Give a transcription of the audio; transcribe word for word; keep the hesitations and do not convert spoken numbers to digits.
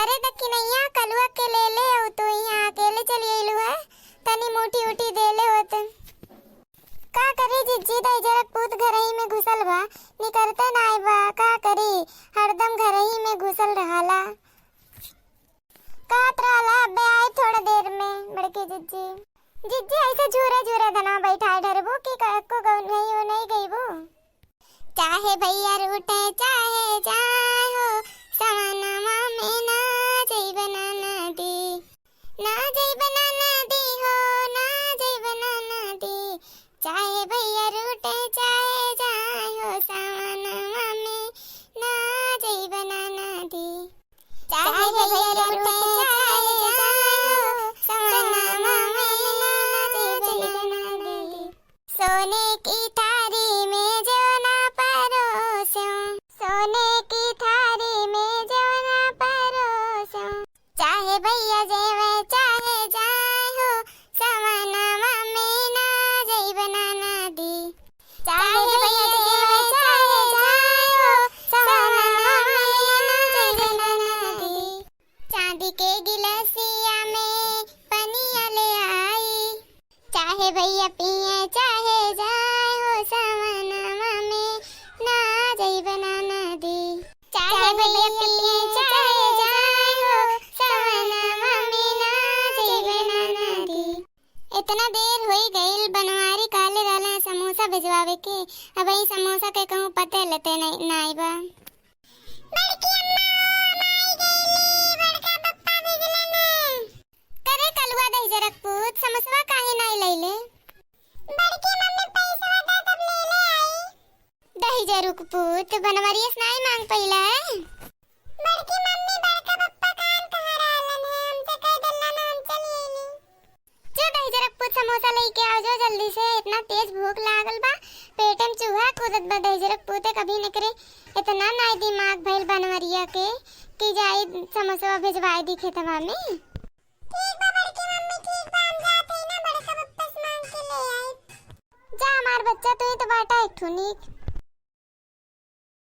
अरे त किनैया, कलुआ के ले ले अउ तू यहाँ अकेले चली अइलू है, तनी मूठी उठी दे ले होत। का करी जिज्जी, दहिजरक पूत घरही में घुसल बा, निकरते नाई बा, का करी, हरदम घरही में घुसल रहाला। कहत रहला, अबे आई थोड़ा देर में बड़की जिज्जी। जिज्जी, ऐसे झूरे झूरे धनवा बैठाए डरबू कि क-, एको गौ नहीं, नहीं गईबू? चाहे भैया रूठे चाहे जाए हो, सवनवा में ना जइब ना नदी, ना जइब ना नदी हो, ना जइब ना नदी। चाहे भैया रूठे चाहे जाए हो, सवनवा में ना जइब ना नदी। चाहे भैया रूठे चाहे जाए हो, सवनवा में ना जइब ना नदी। सोने की थारी में जो ना परोसूं, सोने की थारी में जो ना परोसूं। चाहे भैया जेवे चाहे जाए हो, सवनवा में ना जइब ना नदी। चाहे भैया जेवे चाहे जाए हो, सवनवा में ना जइब ना नदी। चांदी के गिलसिया में पनिया ले आई, चाहे भैया पिए चाहे जाए हो, सवनवा में ना जइब ना नदी। चाहे भैया पिए चाहे जाए हो, सवनवा में ना जइब ना नदी। इतना देर होई गइल, बनवारी कहले रहले समोसा भिजवावे के, अबहीं समोसा के कहूँ पते लेते नहीं, नाई बा। बड़की अम्मा, हम आई गइली, बड़का पप्पा भिजलन। करे कलुआ दहिजरक पूत, समोसवा काहे नाई लइले? बड़की मम्मी पैसवा दे, तब ले ले आई। दहिजरक पूत, बनवरिया से नाई मांग पइला है? बड़की मम्मी, बड़का पप्पा कान कहाँ रहलन है, हमसे कह देला ना, हम चली अइली। जो दहिजरक पूत, समोसा लेके आओ जो जल्दी से, इतना तेज भूख लागल बा, पेटे में चूहा कूदत बा। दहिजरक पूते कभी नकरे इतना नाई दिमाग भइल बनवरिया के कि जाई समोसा भिजवाई दी खेतवा में। ठीक बा बड़की मम्मी, ठीक बा, हम जात हई ना बड़का पप्पा से मांग के ले आई। जा हमार बच्चा, तू ही तो बाटा एक ठो नीक।